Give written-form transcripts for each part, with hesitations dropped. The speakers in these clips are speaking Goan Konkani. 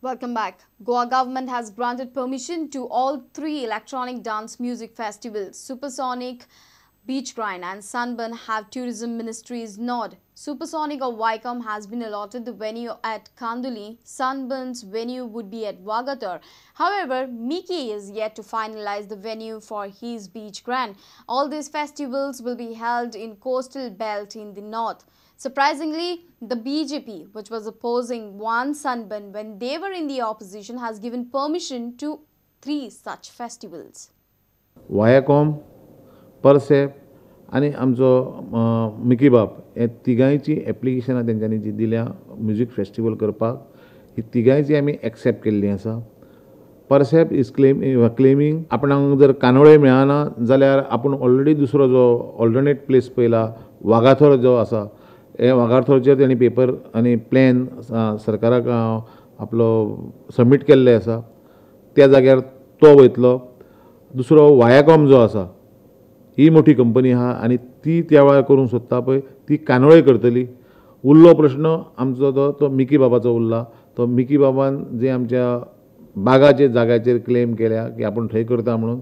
Welcome back. Goa government has granted permission to all three electronic dance music festivals, Supersonic, Beach Grind and Sunburn, have Tourism Ministry's nod. Supersonic of Viacom has been allotted the venue at Kanduli. Sunburn's venue would be at Vagator. However, Mickey is yet to finalize the venue for his Beach Grand. All these festivals will be held in coastal belt in the north. Surprisingly, the BJP, which was opposing one Sunburn when they were in the opposition, has given permission to three such festivals. Viacom, Percept आनी आमचो मिकी बाब हे तिगांयची एप्लिकेशनां तेंच्यांनी जी दिल्या म्युजीक फेस्टिवल करपाक, ही तिगांयची आमी एक्सेप्ट केल्ली आसा. परसेप is claiming आपणाक जर कानोळे मेळना जाल्यार आपूण ऑलरेडी दुसरो जो ऑल्टरनेट प्लेस पळयला वागाथोर जो आसा, हे वागाथोरचेर तेणी पेपर आनी प्लॅन सरकाराक आपलो सबमीट केल्ले आसा, त्या जाग्यार तो वयतलो. दुसरो वायाकॉम जो आसा, ही मोठी कंपनी आहा आनी ती त्या वेळार करूंक सोदता पळय ती कानोळे करतली. उरलो प्रश्न आमचो तो मिकी बाबाचो उरला. तो मिकी बाबान जे आमच्या बागाचे जाग्याचेर क्लेम केल्या की आपूण थंय करता म्हणून,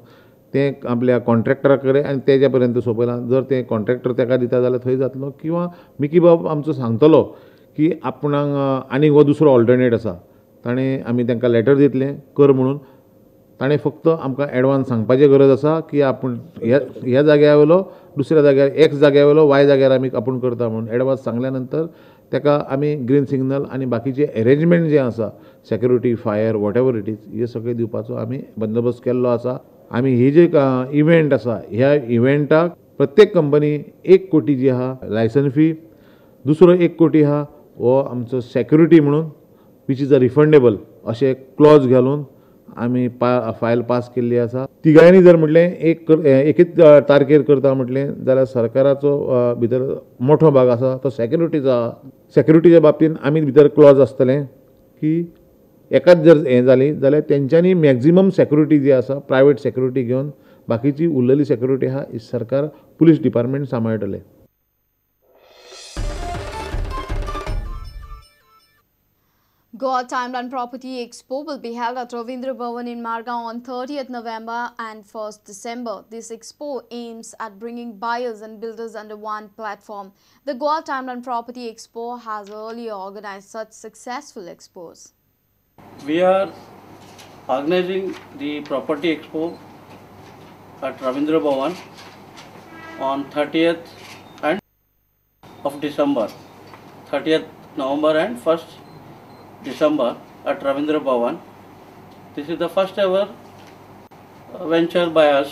तें आपल्या कॉन्ट्रॅक्टरा कडेन आनी तेज्या पर्यंत सोंपयलां. जर तें कॉन्ट्रॅक्टर तेका दिता जाल्यार थंय जातलो, किंवा मिकी बाब आमचो सांगतलो की आपणाक आनीक हो दुसरो ऑल्टरनेट आसा, ताणें आमी तांकां लेटर दितलें कर म्हणून. ताणें फक्त आमकां एडवान्स सांगपाची गरज आसा की आपूण ह्या जाग्या वयलो दुसऱ्या जाग्यार, एक्स जाग्या वयलो वाय जाग्यार आमी आपूण करता म्हणून एडवान्स सांगल्या नंतर ताका आमी ग्रीन सिग्नल आनी बाकीचे एरेंजमेंट जे आसा, security, fire, whatever it is, हे सगळें दिवपाचो आमी बंदोबस्त केल्लो आसा. आमी ही जे इव्हेंट आसा ह्या इव्हेंटाक प्रत्येक कंपनी 1 कोटी जी आहा लायसन्स फी, दुसरो 1 कोटी आहा हो आमचो सेक्युरिटी म्हणून, which is a refundable अशें क्लॉज घालून आमी फायल पास केल्ली आसा. तिगांयनी जर म्हटलें एकेच तारखेर करता म्हटलें जाल्यार सरकाराचो भितर मोठो भाग आसा तो सेक्युरिटीचो आहा. सेक्युरिटीच्या बाबतीन आमी भितर क्लॉज आसतलें की एकाच जर हें जाली जाल्यार तेंच्यांनी मॅक्झिमम सेक्युरिटी जी आसा प्रायवेट सेक्युरिटी घेवन बाकीची उरलेली सेक्युरिटी आहा ही सरकार पुलीस डिपार्टमेंट सांबाळटलें. Goa Timeline Property Expo will be held at Ravindra Bhavan in Margao on 30th November and 1st December. This expo aims at bringing buyers and builders under one platform. The Goa Timeline Property Expo has earlier organized such successful expos. We are organizing the Property Expo at Ravindra Bhavan on 30th and of December, 30th November and 1st December at Ravindra Bhavan. This is the first ever venture by us.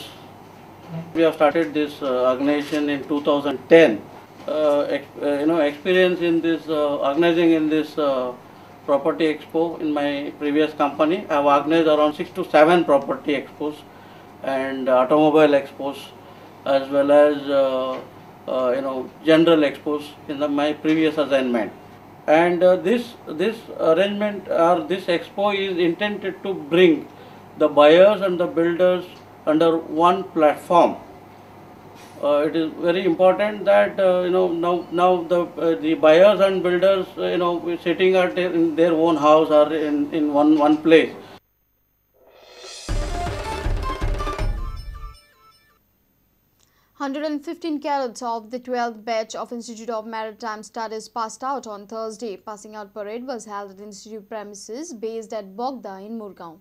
We have started this organization in 2010. Experience in this organizing in this property expo in my previous company. I have organized around 6 to 7 property expos and automobile expos, as well as general expos in my previous assignment. And this arrangement or this expo is intended to bring the buyers and the builders under one platform. It is very important that now the buyers and builders sitting at in their own house or in one place. 115 cadets of the 12th batch of Institute of Maritime Studies passed out on Thursday. Passing out parade was held at institute premises based at Bogda in Murgaon.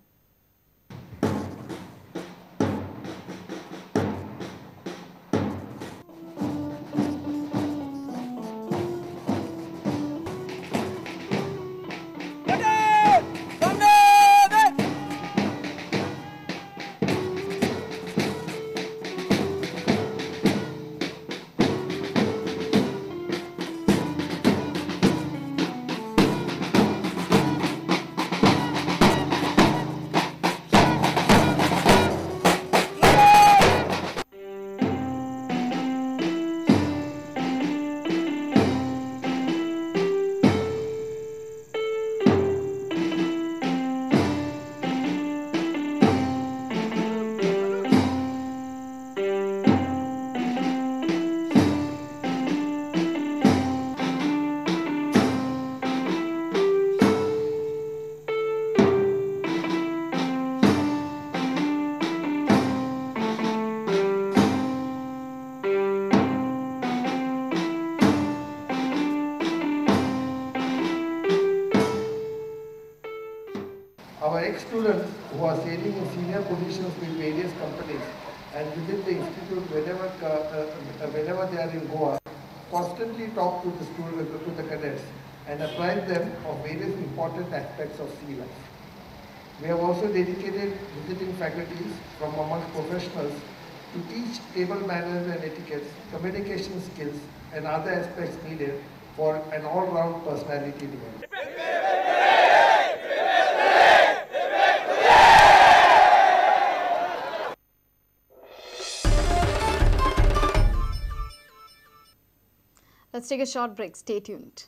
Ex-students who are sailing in senior positions with various companies and within the institute whenever they are in Goa, constantly talk to the students, to the cadets, and apprise them of various important aspects of sea life. We have also dedicated visiting faculties from amongst professionals to teach table manners and etiquettes, communication skills, and other aspects needed for an all-round personality development. Let's take a short break. Stay tuned.